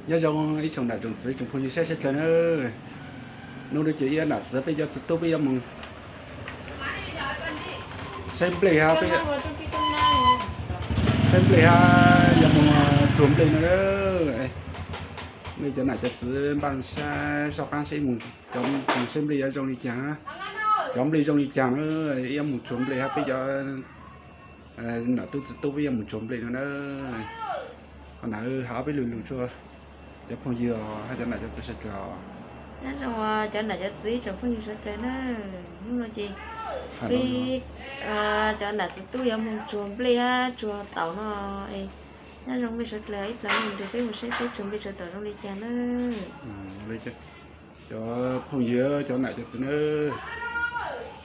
Nyob zoo ib tsoom nam tsoom txiv tsoom phooj ywg saib sawv dlawg na. Hnub no ces ib nam txiv peb cov txiv tub peb yuav mus saib nplej hab, saib nplej hab yuav mus tsuag nplej no. Nej cov nam cov txiv npaj sab soj qaab seb mus, cov mus saib nplej yuav zoo li cas, cov nplej zoo li cas na, yuav mus tsuag nplej hab peb cov nam tub txiv tub peb yuav mus tsuag nplej no na. Qhov no has ob peb lug lug rua cov phooj ywg hab cov nam cov txiv sawv dlawg. Nyob zoo cov nam cov txiv tsoom phooj ywg sawv dlawg na, hnub no ces peb cov nam txiv tub yuav mus tsuag nplej hab tsuag taum no. Nyob zoo mej sawv dlawg, ib plag mus nrug peb mus saib peb tsuag nplej tsuag taum zoo li cas na. Cov phooj ywg cov nam cov txiv na,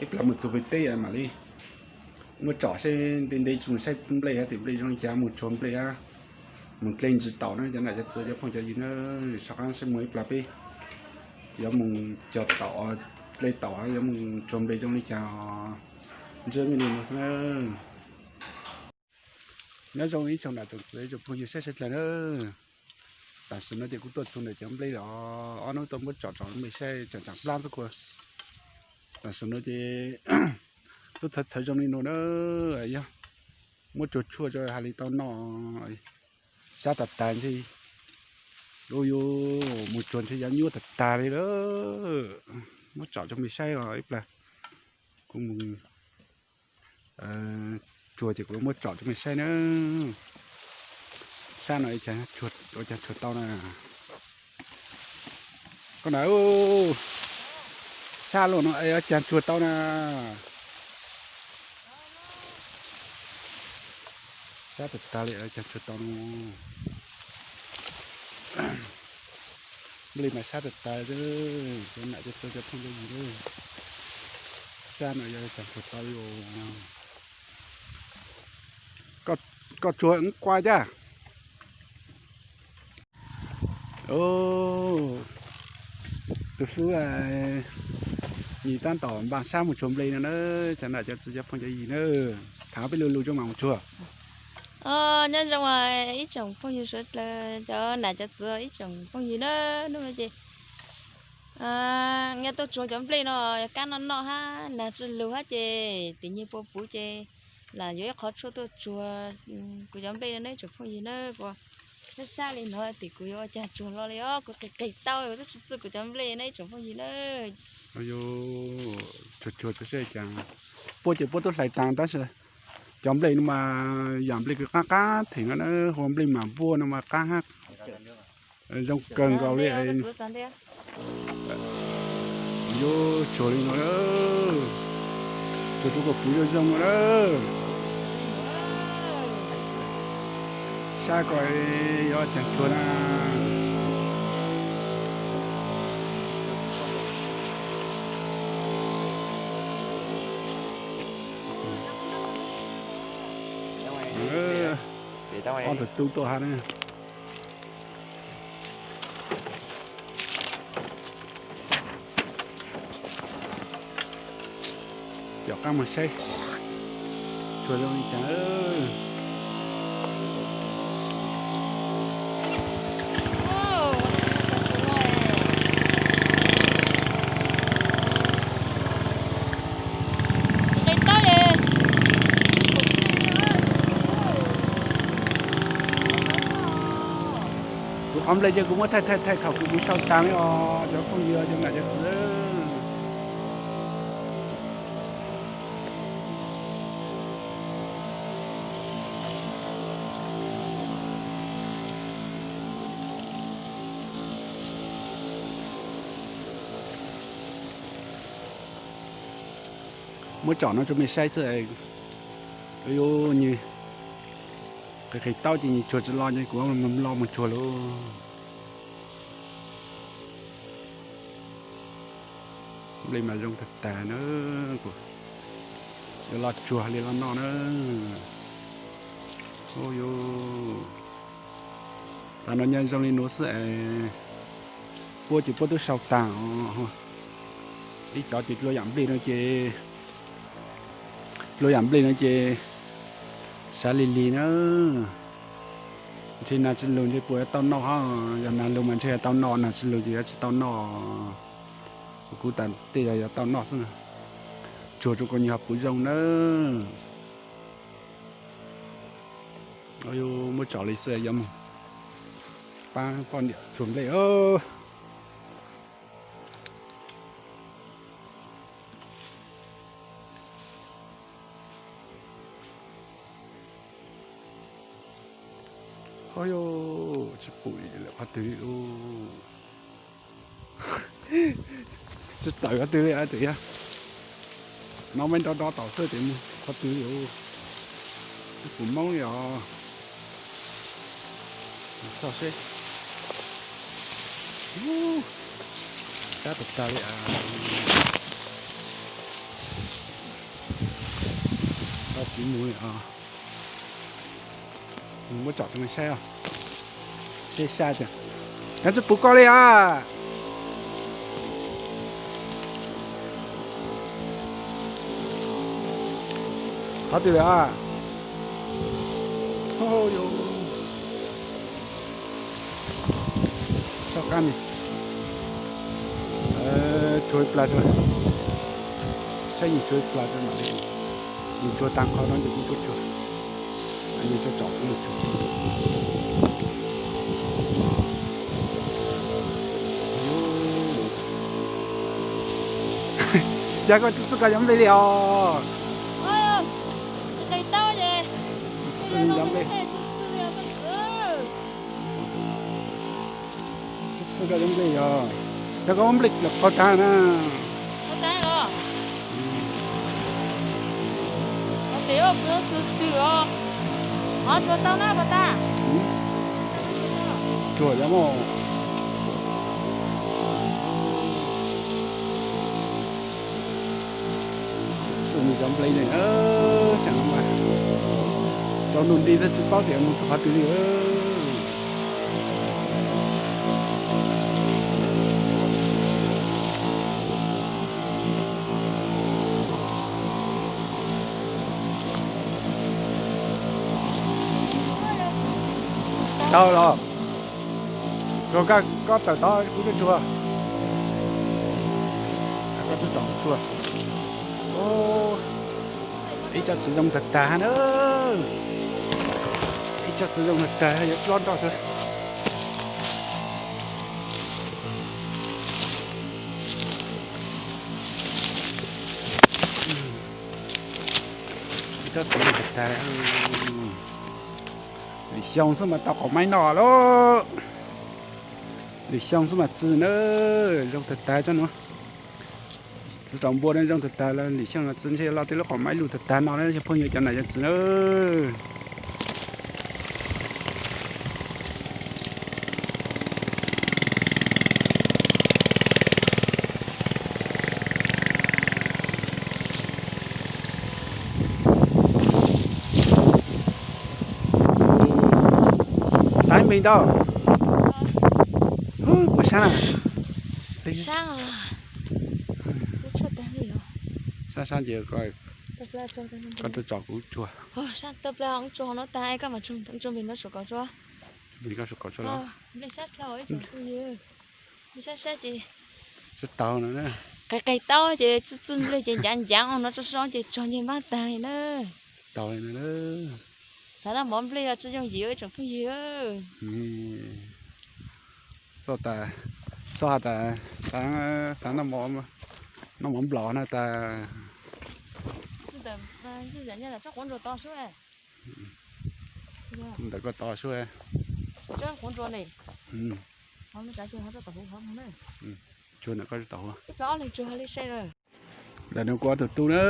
ib plag mus txug pem teb mam li muab tsom seb ntev ntev tsi mus saib nplej hab tim nplej zoo li cas, mus tsuag nplej hab mus dlej ntsis taum na cov nam cov txiv cov phooj cov ywg na. Soj qaab seb muaj ib plag peb yuav mus cog taum, dlej taum hab yuav mus tsuag nplej zoo li cas, ntsib mej li no xwb na. Nyob zoo ib tsoom nam tsoom txiv tsoom phooj ywg saib sawv dlawg na. Tam sim no ces kuv tuaj txug ntawm cov nplej los ob hnub tuaj muab tsom tsom mej saib tseem tseem plab xwb kuv. Tam sim no ces tub txhawv txhawv zoo li no na, yog muab tsuag tshuaj rua has li tau noj, sab tag tag ntshe, ua yuav mus tsuag ntshe yuav nyuaj tag tag li lawm. Muab tsom rua mej saib os ib plag. Kuv mus tsuag ces kuv muab tsom rua mej saib na. Sab no ua caag tsuag tau na. Koj na, sab luaj no ua caag tsuag tau na. Sab tag tag li ua caag tsuag tau no. Nplej mas sab tag tag, cov nam cov txiv cov phooj cov ywg, sab no ua caag tsuag tau li os. Koj tsuag wb kua cab. Tus hlub, nyem tab tom npaj sab mus tsuag nplej no na, cov nam cov txiv cov phooj cov ywg na, tham peb lu lug rua mam mus tsuag. Nyob zoo ib tsoom phooj ywg suav dlawg, cov nam cov txiv ib tsoom phooj ywg na, hnub no ces nyob tuaj tsuag cov nplej no, yog kab noj noj hab nag tsi lug hab ces tim nyeg puv puv ces lam yuav ib qhov tshuaj tuaj tsuag kuv cov nplej no na ib tsoom phooj ywg na. Kuv sab sab li no tim kuv yuav ua caag tsuag lo li os, kuv qig qig tau kuv twb tsi txuj kuv cov nplej na ib tsoom phooj yw na. Tsuag tsuag tsuag seb cas, puab ces puab tub hlais taag tab sis cov nplej no mas yam nplej kws qaab qaab theem no na, hu nplej mam npuaj no mas qaab hab. Zoo kawg nkaus li. Yuav tsuag li no, tsuag rua kom puv zoo zoo no na. Sab ko yuav caag tsuag na. Ob tug tub tuaj hab na. Caum qaab moog saib tsuag zoo li cas. Kuv qhov nplej ces kuv muab thaij thaij thaij thaum kuv kuv sau taag li os cov phooj ywg cov nam cov txiv. Muab tsom no rua mej saib xwb. Yuav nyeg qis qis taub ces nyeg tsuag tsi lo ces kuv lo mus tsuag lauj. Nplej mas zoo tag tag na, kuv yuav lo tsuag li lo noj na. Ub yuv, tas no nyob zoo li nuav xwb es, puab ces puab tub sau taag os. Ib cov ces dlua yam nplej no ces, dlua yam nplej no ces sav lig lig na. Ntshe nas tsis lug ntshe puas yuav tau noj hab, yog nas lug mas ntshe yuav tau noj, nas tsis lug ces yuav tsis tau noj. Kuv tas tej yog yuav tau noj xwb na. Tsuag rua kuv nyiam ho puv zoo na. Muab tsom li xwb yuav mus paab poj niam tsuag nplej. Ho yog tsis pum lawm qhov twg li. Tsis tawm qhov twg li, tawm yog no me nrov nrov tom xwb ces mus qhov twg li. Tsis pum Moob li os. Txog seb. Sab tag tag li. Tau kiv mus li os. Muab tsom rua saib os. Seb sab tiag. Koj tsis pum koj li os. Qhov twg lawm? Soj qab ni. Tsuag ib plag rua. Saib yus tsuag ib plag rua mam li. Yus tsuag tag qhov no ces kuv tsuag tsuag. Yus tsuag tsom kuv tsuag. Cas koj tsis txawj koj cov nplej li os? Tsis txawj koj cov nplej. Tsis txawj koj cov nplej yog, yog koj muab nplej lawm qhov tag na. Tsuag yog muaj. Txawj nws cov nplej ne, tseem mas tsaus ntuj nti xwb tsis paub tias mus txog qhov twg li. Tau los, tsuag koj tawm tod kuv tuaj tsuag. Koj tuaj tsom kuv tsuag. Ib co txiv zoo tag tag na. Ib co txiv zoo tag tag yuav tso nroj xwb. Ib co txiv zoo tag tag. Lwm xyoo xwb mas tau qos maib noj lauj. Lwm xyoo xwb mas txi na, zoo tag tag tsob no. Txiv tsom npua no zoo tag tag lawm, lwm xyoo no txi ntshe los tej lub qos maib lug tag tag no na cov phooj ywg cov nam cov txiv na. Taib npe ntau. Puas sab na? Sab sab ces koj tuaj tsom kuv tsuag. Tsuag no tag koj mas tsuag npe no suav kaum tsuag. Npe koj suav kaum tsuag los? Sab sab ces tsis tau no. Qis qis taub ces txwj txwj nplej ces ncav ncav no tso so ces tsuag nce npab tag li na. Tsis tau li na. Xav noj mov nplej os tsis yooj yim ib tsoom phooj ywg. Xoj tas, xoj has tas xav noj mov nplaum na tas. Ntawm koj tod sub. Tsuag ntawm koj tod. Ntawm no kuv ob tug tub na.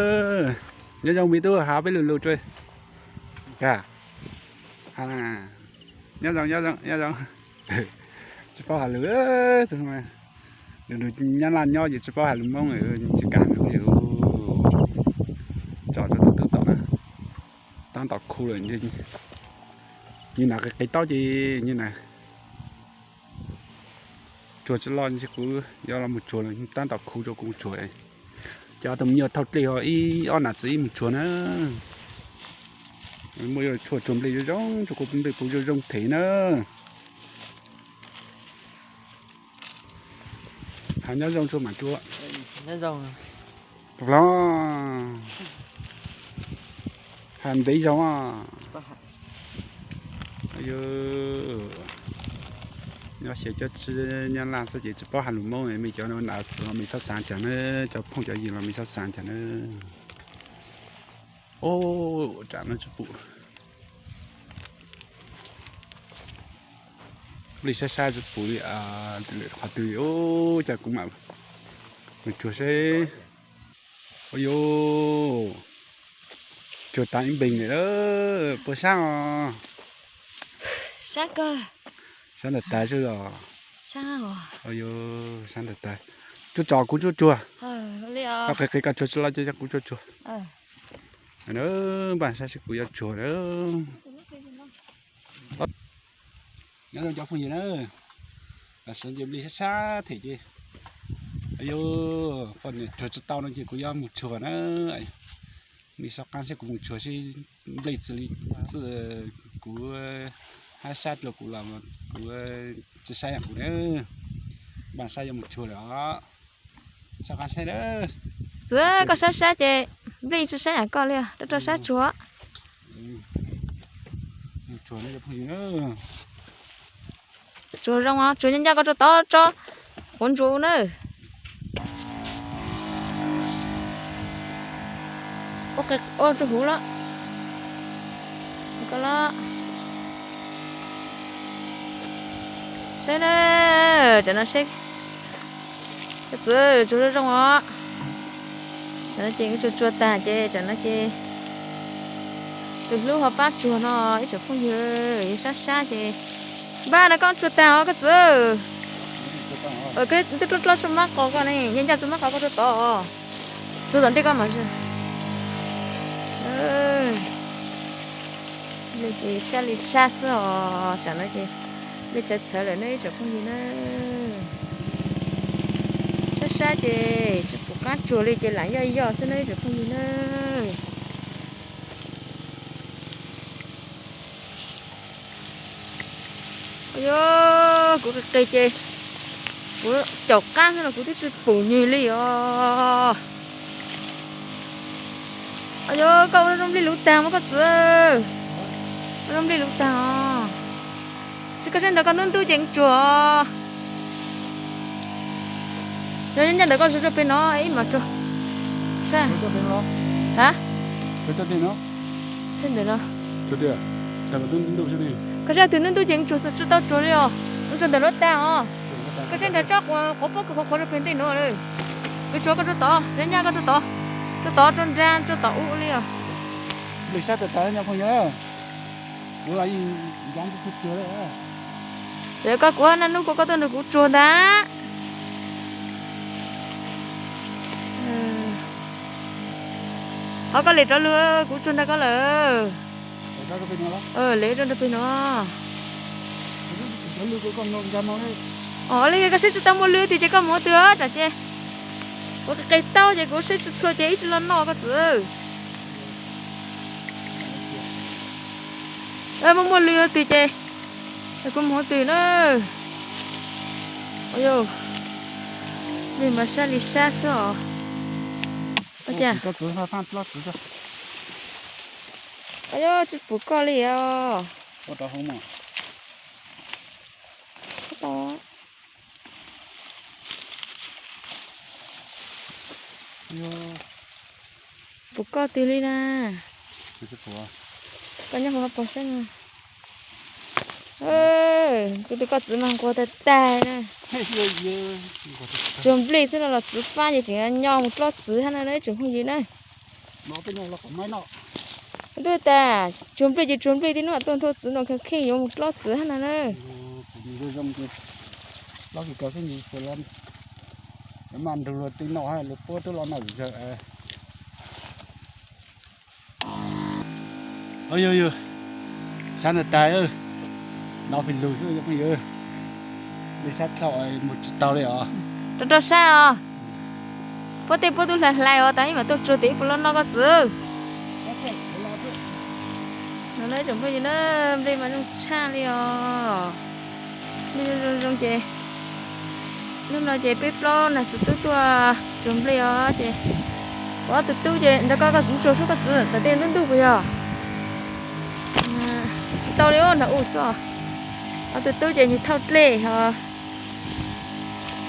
Nyob zoo me tub, has peb lus lus tso. Ka, nyob zoo, nyob zoo, nyob zoo. Tsis paub has lus, nws nyab laj nyob ces tsis paub has lus Moob, tsis kam lus li. Tsom rau tus tub tom na, tab tom khu lawm. Nyi na qis qis taub ces nyi na. Tsuag tsis loj ntshe kuv yuav los mus tsuag lawm, tab tom khu rau kuv mus tsuag. Cov tus me nyuam thauj dlej ho ib ob nam txiv ib mus tsuag na. Muaj yuav tshuaj tsuag nplej zoo zoo, tshuaj nplej puv zoo zoo them na. Has nyob zoo tsuag mam tsuag. Los has ntev zoo. Nyob xyaw cob tsib nyob laj xwb ces tsis paub has lus Hmoob, me cov no nam txwv los me xab xaav cas na, cov phooj cov ywg los me xab xaav cas na. Ua, tsam no tsis pum. Nplej sab sab tsis pum li, lwm qhov twg li, ua cas kuv mam mus tsuag seb. Ua yuv, tsuag tas ib npeeg li lawm, puas sab os? Sab kawg. Sab ntawm tas xwb os. Ua yuv, sab ntawm tas. Tsuag tso kuv tsuag tsuag. Koj qhia qhia koj tsuag tsis los ces kuv tsuag tsuag. Npaj sab seb kuv yuav tsuag na. Nyob zoo cov phooj ywg na, tam sim no ces nplej sab sab them ces, yuv, poj niam tsuag tsis tau no ces kuv yuav mus tsuag na. Nplej sab qaab seb kuv mus tsuag seb nplej txwv li, txwv kuv hab sab dlua kuv los kuv tsis saib yam kuv na. Npaj sab yuav mus tsuag lawm os. Sab qaab saib na. Txwv, koj sab sab ces nplej tsis saib yam koj li, rau rau sab tsuag. Tsuag zoo os, tsuag ncaj ncaj koj tso tod tso quav ntsuav na. Ua qe ua rau huv los. Koj los saib na, tsam no seb. Koj txwv tsuag zoo zoo os. Tsam no ces tsuag tsuag tag ces tsam no ces tus hlub ho pab tsuag no ib tsoom phooj ywg, yog sab sab ces npaj na koj tsuag tag os koj txwv. Twb dloj dloj txuj mab qos koj ne, ncaj ncaj txuj mab qos koj rau tod. Txwv tom ntej koj mam. Nplej ces sab li sab xwb os, tsam no ces nplej txhawv txhawv lawm ne ib tsoom phooj ywg na. Sab sab ces tsis pum qaab tsuag li ces lam yoj yoj xwb na ib tsoom phooj ywg na. Yog kuv qis qis ces kuv caum qaab xwb los kuv twb tsis pum nws li os. Yog koj ua zoo nplej luv taag mas koj txwv, ua zoo nplej luv taag os. Tsis koj saib nrad koj ntub ntub ces tsuag. Yog nyob ntawm koj tsuag tsuag peg no ib mam tsuag. Saib ntawm no. Koj saib twg ntub ntub ces tsuag tsis tau tsuag li os. Tsuag ntawm lub tag os. Koj saib nrad tsob quav pob kws qhuav qhuav rau peg ntej no lawm. Koj tsuag koj rau tod, nyob ncaj koj rau tod, rau tod rau nrad rau tod ub li os. Nplej sab tas tas nyob phooj ywg. Kuv los yeej ncav ntuj tsuag tsuag li. Yog koj kuv naj nub kuv koj tuaj nrog kuv tsuag ntag. Ho koj lim rov lug kuv tsuag nrog koj lawm. Lim rau nrog peg no. Os li koj saib tsis tau muaj lw twg ces koj mus twg tsam ces kuv qis tau ces kuv saib tsis txhua ces ib tsis los noj koj txwv. Muaj muaj lw twg ces kuv mus twg na. Yog, nplej mas sab li sab xwb os. Yog tsis pum koj li os. Pum koj twg li na. Koj nyob hauv no pom saib. Kuv tus koj txwv mas nquag tag tag na. Tsuag nplej xwb no los txwv fab ces tseem nyo mus dlob txwv hab no na ib tsoom phooj ywg na. Ntuj tas, tsuag nplej ces tsuag nplej, tib hnub tuaj nthua txwv no kheej kheej yuav mus dlob txwv hab no na. Mas nrug luag tej no luag puab twb los noj zawg. Yog yog, sab ntawd tas, nov pes lug xwb phooj ywg. Nplej sab dlhau mus tsis tau li os. Rau rau sab os. Puab tej puab tub hlais hlais os, tas ib mam tuaj tsuag tes ib puas loj noj koj txwv. No na tsoom phooj ywg na, nplej mas zoo tshaj li os. Nplej zoo zoo zoo ces hnub no ces peb plaub nag txiv tub tuaj tsuag nplej os ces kuv ob tug tub ces nrog koj, koj txiv tsuag sub koj txiv, tam tej ntuj ntuj puas yog? Tsis tau li, nrog u xwb. Ob tug tub ces nyias thauj dlej ho.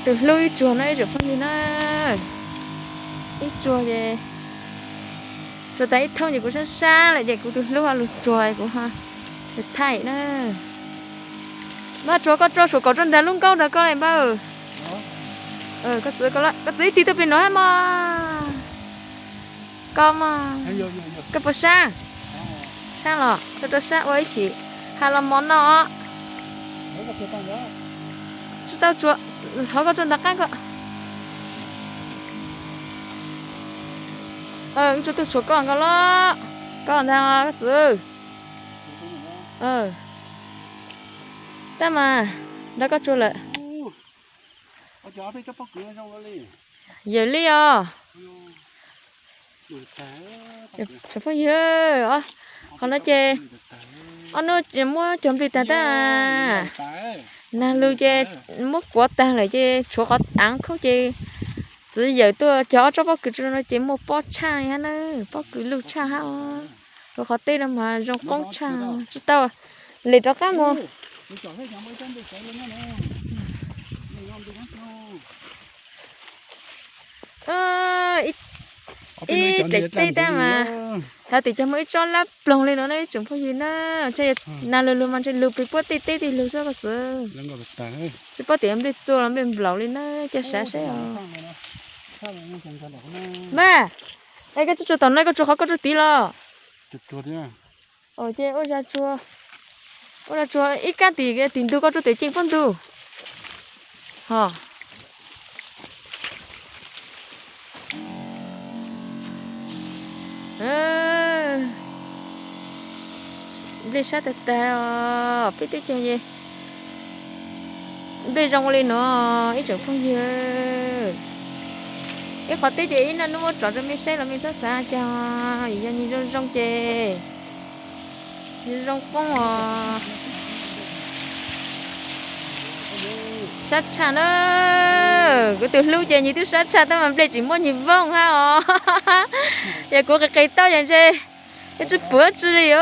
Tus hlub ib tsuag na ib tsoom phooj ywg na, ib tsuag ces tsuag tas ib thoob ces kuv sab sab lawm ces kuv tus hlub ho lug tsuag kuv ho thaij na. Npawg, tsuag koj tso suam kaum rau nrag lub nkaub nrog koj li npawg. Koj txiv ib tig tuaj pem no hab mog. Koj mog, koj puas sab? Sab los koj rau sab ua ib chim ha los mov noj. Tsis tau tsuag, thov koj rau nram qab ko. Tsuag tuaj tshuam koj nkaus los, koj ntag koj txiv. Tab mas nrog koj tsuag lawm. Yawm li os. Tsoom phooj ywg, qhov no ces ob hnub muab cog nplej tag tab, nag lug ces muab kuav tag lawm ces tshuav qhov av khoob ces txiv yawm tuaj cog ob tsob pob kws rau no ces muaj pob tshaj hab na, pob kws lug tshaj hab. Ua qhov teb no mas zoo qoob tshaj, tsis tau, lem rov qab mus. Ib daim teb tab mas, xyov twb cog muaj ib tsob lab ploog li no na ib tsoom phooj ywg na. Ntshe nag lug lug mas ntshe lug plig puab tej teb tej lug xwb koj txiv. Tsis paub tias nplej txua los nplej nplaum li na, coj sav saib os. Npawg, es koj tsuag tsuag tom no koj tsuag qhov koj tsuag tid los? Ces ua zaj tsuag, ua zaj tsuag ib kab tim, tim ntug koj tsuag tim ceeb pob ntug. Ho nplej sab tag tag os, peb teb chaws nplej zoo ua li no ib tsoom phooj ywg. Ib qhov teb ces ib naj hnub muab tso rau mej saib los mej txhob xav cas, yog nyias zoo zoo ces zoo zoo qoob os. Sab tshaj na, kuv tus hlub ces nyias twb sab tshaj tab mas nplej tsis muaj nyias vooj hab os. Yog kuv qis qis tau yog ntshe yog tsis pum tsi li os.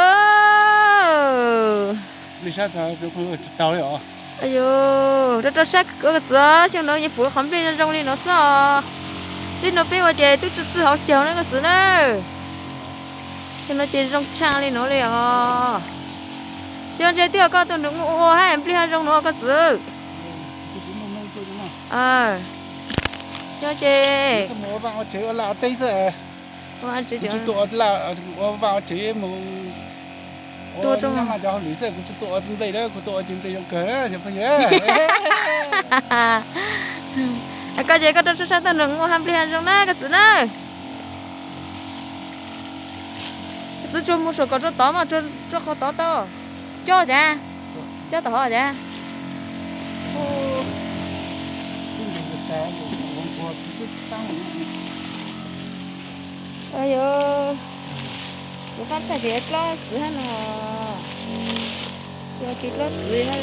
Rau rau sab ua koj txiv, xyoo no yeej pum qhov nplej zoo zoo li no xwb os. Txij no peb ua ces twb txwj txwj hauv caug na koj txiv na. Xyoo no ces zoo tshaj li no li os. Xyoo ntshe twb yog koj tuaj nrug ua hab nplej ho zoo no koj txiv. Xyoo ces ua vaj ua tsev mus tua rau cov hauj lwm xwb, kuv tsis tuaj ua nplej, kuv tuaj ua ces nplej zoo kawg. Koj ces koj rau sab sab tuaj nrug ua hab nplej ho zoo na koj txiv na. Koj txiv tsuag mus saum kom rau tod mas, tsuag qhov tod tau. Cob cas, cob tom hov cas. Yog, kuv qaab tshaj kev dlob txiv hab no, yog kev dlob txiv hab.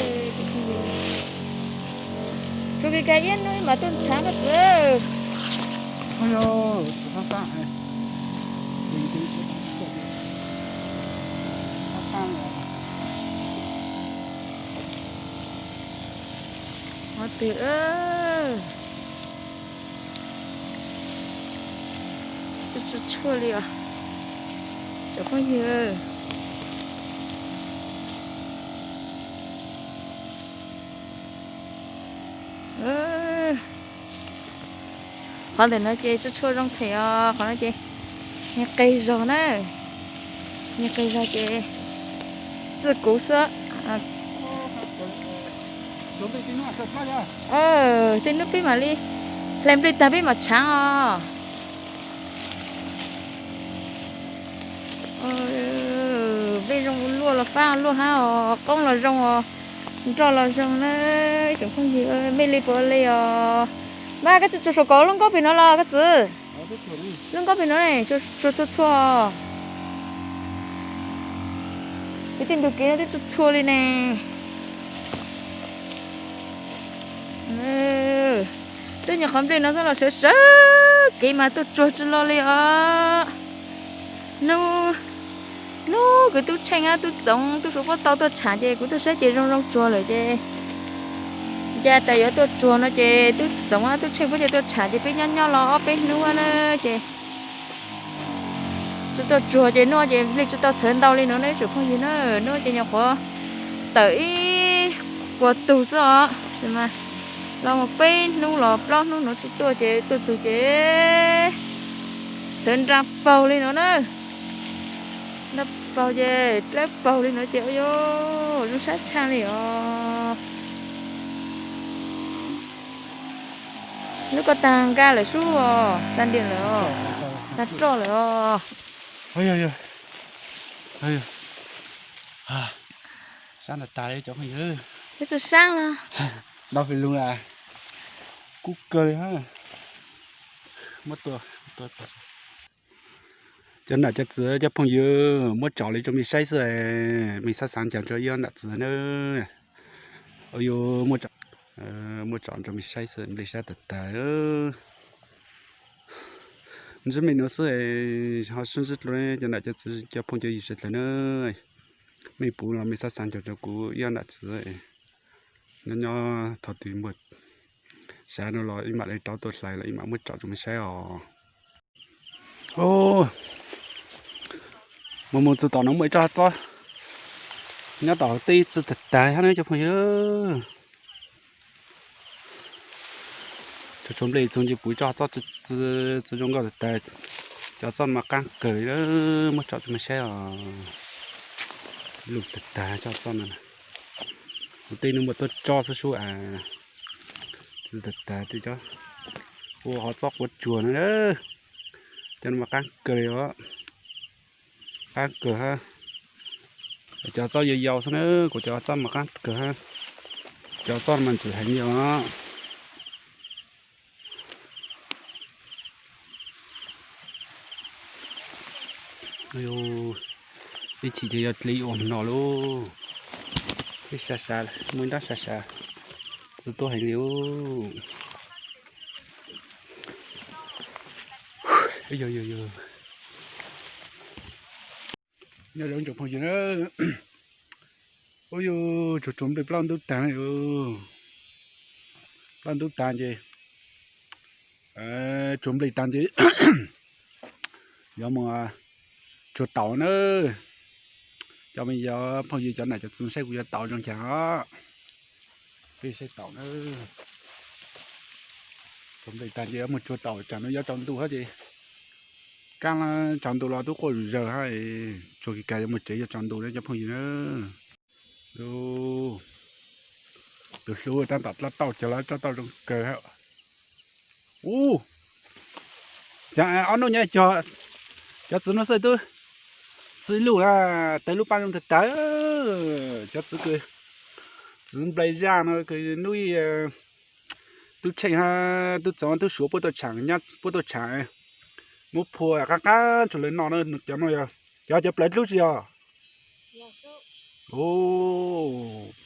Tsuas kev kag iab nub mas tuaj ntshaav koj txiv. Qhov twg, tsuj tsuj tshuaj li os, tsoom phooj ywg. Qhov ntawm no ces tsuj tshuaj zoo them os, qhov no ces nyias qis zog na, nyias qis zog ces txwj kuv xwb. Tej hnub peb mam li hlais nplej tag peb mam tshaav os. Nplej zoo luaj los fab luaj hab os, qoob los zoo os, nroj los zoo na, ib tsoom phooj ywg, mej li puas li os. Mas koj tsuag tsuag saum kom lub nkaub pem no los koj txiv? Lub nkaub pem no ne, tsuag txhua txhua. Kwv tij ntug kev no twb txhua txhua li ne. Twb nyuam qhuav nplej no xwb los sawv sawv kev mas tuaj tsuag tsis lo li os. Hnub, hnub kuv tub Tsheej hab tub Txoov tub Suav puab tau tuaj tsham ces kuv tuaj saib ces zoo zoo tsuag lawm ces nca tas yuav tuaj tsuag no ces tub Txoov hab tub Tsheej puab ces tuaj tsham ces peb nyob nyob los ob peb hnub na ces tsis tuaj tsuag ces hnub ces nplej tsis tau txhawv ntau li no na ib tsoom phooj ywg na. Hnub ces nyuam qhuav tawm ib puas tug xwb os, tab sis mas los mus peb hnub los plaub hnub no tsis tuaj ces tuaj txug ces txhawv nra paug li no na. Nra paug ces dlawb paug li no ces ua yuav zoo sab tshaj li os. Lub ko tag nka lawm sub os, tag ntiam lawm os, tag roj lawm os. Sab ntawm tag li cov phooj ywg. Peb tsis sab los. Nto fis lug a, kub kawg li hab. Muab tua, cov nam cov txiv cov phooj ywg, muab tsom li rau mej saib xwb, mej xav xav ncaws rau ib ob nam txiv na. Ua yuav muab tsom rau mej saib xwb, nplej sab tag tag. Ntsib mej nuav xwb ho sib ntsib dlua cov nam cov txiv cov phooj cov ywg sawv dlawg na. Mej puv los mej xav xav ncaws rau kuv ib ob nam txiv. Nyob nyob thaum twg muaj sav no los ib mam li rov tuaj hlais los ib mam muab tsom rau mej saib os. Mus mus txug tom no muaj ib tsob txob nyob tom tej txwv tag tag hab na cov phooj ywg. Tshuav tshuav nplej txug ces puv ib tsob txob txwv zoo nkauj tag tag. Cov txob mas qaab kawg li, muab tsom rau mej saib os. Lug tag tag tsob txob no. Kuv tej no muaj tuab tsob xwb sub as. Txwv tag tag tej tsob. Ua qhov txob quav tsuag no. Cov no mas qaab kawg li os. Qaab kawg hab. Cov txob yau yau xwb na, kuv cov txob mas qaab kawg hab. Cov txob no mas ntxim heev li os. Ib chim ces yog dle ua no lauj. Ib sab sab, muaj ib nrab sab sab, txwv tuab heev li. Nyob zoo tsoom phooj ywg, ub yus tsuag tsuag nplej plab ntub taag, plab ntub taag ces tsuag nplej taag ces yuav mus tsuag taum na. Cov me yog phooj ywg cov nam cov txwv saib kuv yuav taum zoo cas os. Peb saib taum na. Tsuag nplej taag ces yuav mus tsuag taum, tsam no yuav tsaus ntuj hab ces kaab tsaus ntuj los tub quaj zom zaws hab, tsuag kis kag yuav mus tsev yuav tsaus ntuj na cov phooj ywg na. Tus hlub tab tom dlab tauj cog los dlab tauj zoo kawg hab. Ub, ob nub nyab cog, cov txwv no xwb tub, txwv ib lub na, tawg lub paj zoo tag tag. Cov txwv kws, txwv nplej zaj no kws nub tub tsheej hab tub txoov tub suav puab tuaj tshaam, puab tuaj tshaam, muab phua qaab qaab rua lawv noj na. Cov no yog cov, cov plawv dlub tsi yog?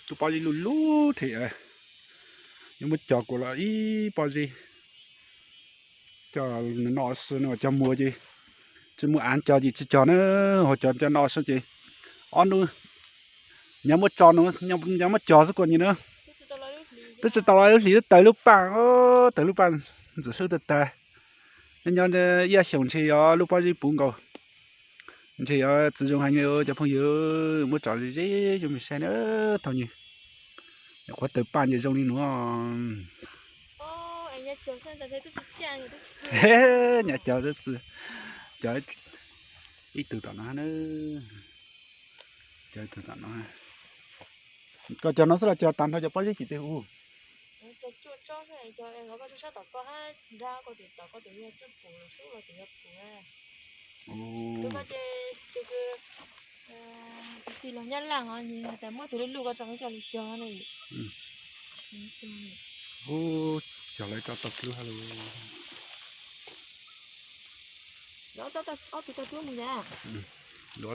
Tub pob zeb lub lub them, yuav muab cog kuas los ib pob zeb coj noj si no, cov muag ces tsi muaj av cog ces tsi cog na, ho cov coj noj si ces ob nub nyav muab tso, nyav muab cog xwb kuas nyim na. Twb tsi tau los lub hlis twb tawg lub paj, tawg lub paj ntxim hlub tag tag. Nyob nyob ib xyoos ntshe yog lub pob zeb puv nkaus, ntshe yog txwv zoo heev li cov phooj ywg, muab tso ze ze coj mej saib na. Thaum nyuam qhuav tawg paj ces zoo li nuav. Nyav cog, cog ib tug tom no na, cog ib tug tom no. Koj cog no xwb los cog tag nrho cov pob zeb tim tej hu? Ub, cog lawv tso tau dlub hab lauj. Lawv ob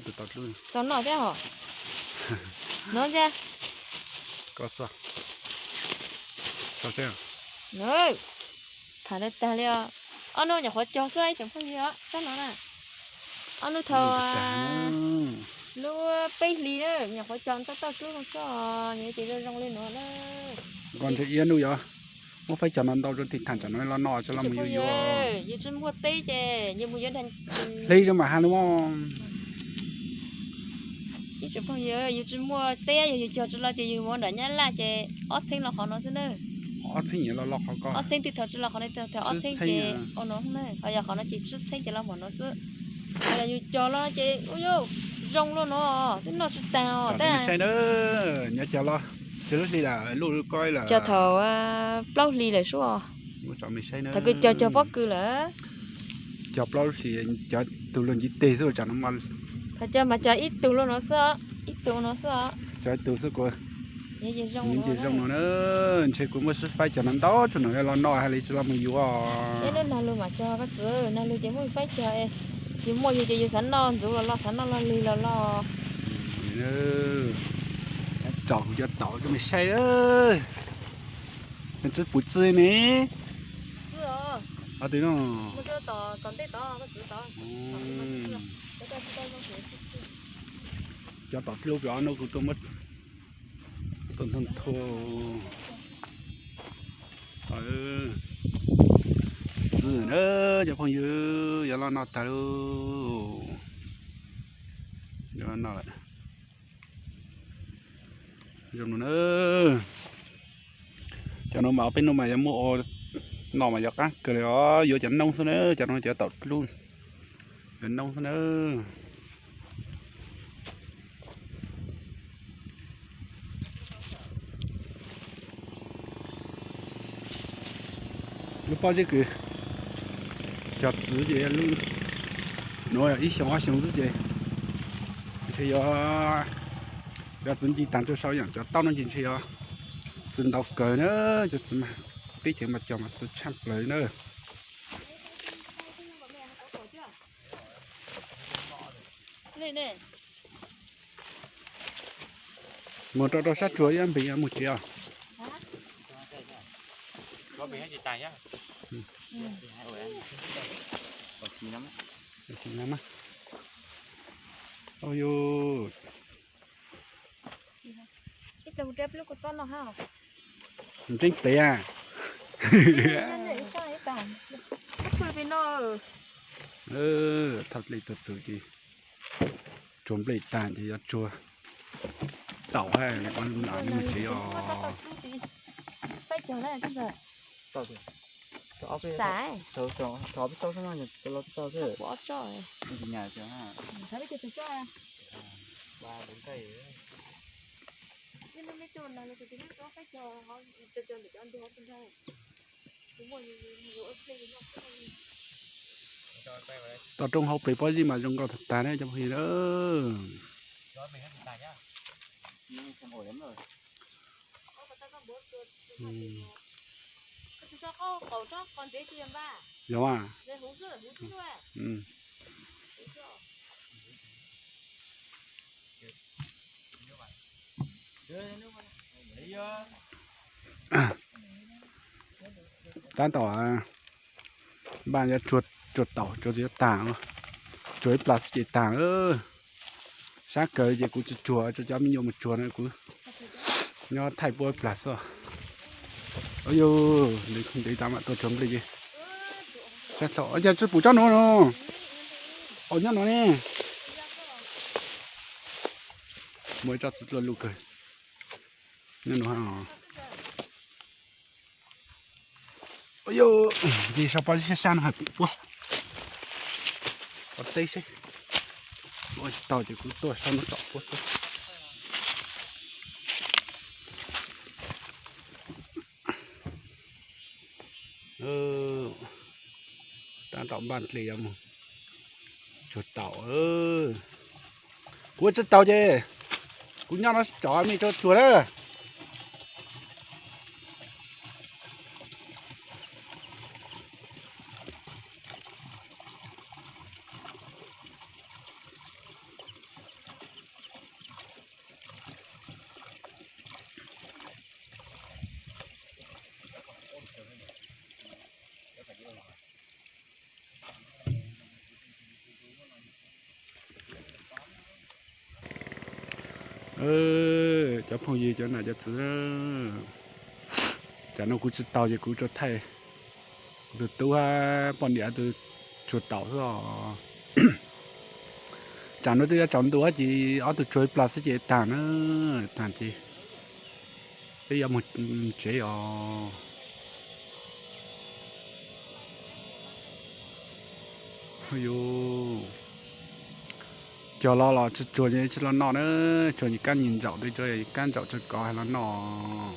tug tau dlub. Tom no thiab hos. No ntag. Koj xwb. Tham tag tag li os. Ob hnub nyuam qhuav cog xwb ib tsoom phooj ywg, tsob no na. Ob hnub thaum lub peb hlis na nyuam qhuav cog tau tauj rub zoo xwb, nws ces zoo zoo li no na. Ntshe ib hnub yuav muab faib cog no ntau rau tim tham tsam no los no tso los mus yuav yuav. Yus tsis muaj teb ces yus mus yuav hle zoo mam has li mas. Ib tsoom phooj ywg, yus tsis muaj teb, yog yus cog tsis los ces yus mus nram Nyab Laj ces ob txheeb los qhov no xwb na. Ob txheeb nyiam los los qhov ko. Ob txheeb twg thaum tsis los qhov no, thaum ob txheeb ces ua no na, ho yog qhov no ces tsib txheeb ces los qhov no xwb. Ho yog yus cog los ces ua yuav zoo los no, twb noj tsis tag os. Tab sai na, nyob cog los, cog lub hli lawm, luj ko lawm. Cog thaum plaub hlis lawm sub. Thaum kws cog cog pob kws lawm. Cog plaub hlis, cog tus luag ntiv teg xwb tsam no mas. Thaum cog mas cog ib tug luaj no xwb, ib tug no xwb. Cog ib tug xwb kuv. Nws ces zoo no na, ntshe kuv muab sib faib cog no ntau tsuas nws los no hais li tsis los mus yuav. Ib lub nag lug mas cog koj txwv, nag lug ces muab faib cog, yus muaj yus ces yus xav noj ntxuv los los, xav noj los lig los los. Tsom kuv cov taum rau mej saib. Nws tsis pum txwv ne. Cov taum dlub pem no kuv tuaj muab tuaj ntho ntho. Txwv na, cov phooj ywg, yuav los no tag lauj. Yuav los no lawm. Zoo no na. Cov no mas ob peb hnub mas yuav muaj ua no mas yuav qab kawg li os, yuav cov noob xwb na, cov no cov taum dlub, yuav noob xwb na. Lub pob zeb kws cog txwv ces lub nuav ib xyoos ob xyoos xwb ces ntshe yuav cov txwv nce tag rau saud, yeej cov taum no ces ntshe yuav txwv ntau kawg na, cov txwv mas teb chaws mas cog mas txwv tshaj plaws na. Mus rau rau sab tsuag ib npis mus tsev os. Ntseeb pem a. Thauj dlej tuaj txug ces tsuag nplej tag ces yuav tsuag taum mus tsev os. Tom rooj hauv pes pob zeb mas zoo nkauj tag tag na cov phooj ywg na. Yog mas. Tab tom npaj yuav tsuag taum tsuag tag, tsuag ib plag xwb ces tag. Sab kawg ces kuv tsis tsuag, tsuag cov me nyuam mus tsuag na, kuv nyob thaij puab ib plag xwb. Yus ntev tas mam tuaj tsuag nplej ces sab dlhau, yog tsis pum tsob nuav no. Au nyob no ne. Muaj ib tsob txwv dlua luj kawg nyob no. Yog sau pob zeb sab sab no hais pum puab, ua teb seb. Ua tsis tau ces kuv tuaj sau no tsom puab xwb. Tab tom npaj dlej yuav mus tsuag taum. Kuv ua tsis tau ces kuv nyob no tsom mej tsuag tsuag na. Cov phooj ywg cov nam cov txwv, tsam no kuv tsis taus ces kuv tsuas thaij kuv tus tub poj niam tus tsuag taum xwb os. Tsam no twb yuav tsaus ntuj ces ob tug tsuag ib plag xwb ces tag na, tag ces peb yuav mus tsev os. Yus cog los los tsuag tsuag ces tsis los noj na, tsuag nyias kab nyias ntsaum, tsuag nyias kab ntsaum tsuag kov hais los noj.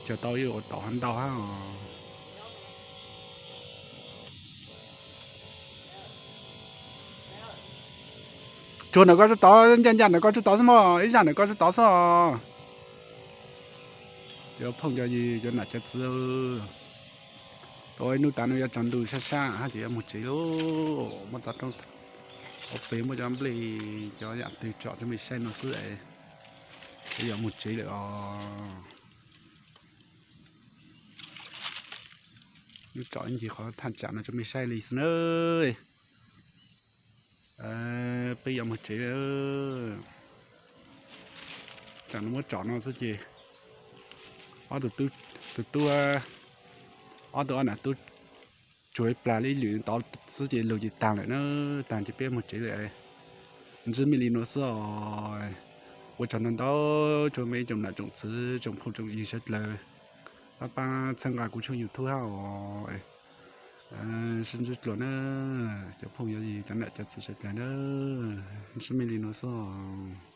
Cog tau ib ua taum hab ntau hab os. Tsuag ntawm koj tsuag tod, ncaj ncaj ntawm koj tsuag tod xwb mog, ib zaj ntawm koj tsuag tod xwb os. Cov phooj cov ywg cov nam cov txwv, tau ib hnub tas no yuav tsaus ntuj sab sab hab ces yuav mus tsev lauj. Muab tau roob ua pem, muab cov nplej cov yam twg tsom rau mej saib no xwb es yuav mus tsev lawm os. Tsom ib ncig qhov thaj tsam no rau mej saib li xwb na. Peb yuav mus tsev. Tsam no muab tsom no xwb ces ob tug tub, ob tug ob nam tub tsuag ib plag li lwm tod xwb ces lug ces tag lawm na, tag ces peb mus tsev lawm. Ntsib mej li no xwb os. Ua tsaug ntau ntau rau mej tsoom nam tsoom txwv tsoom phooj tsoom ywg sawv dlawg pab pab txhawb nqa kuv tshooj YouTube hab os. Sib ntsib dlua na, cov phooj ywg cov nam cov txwv sawv dlawg na, ntsib mej li no xwb os.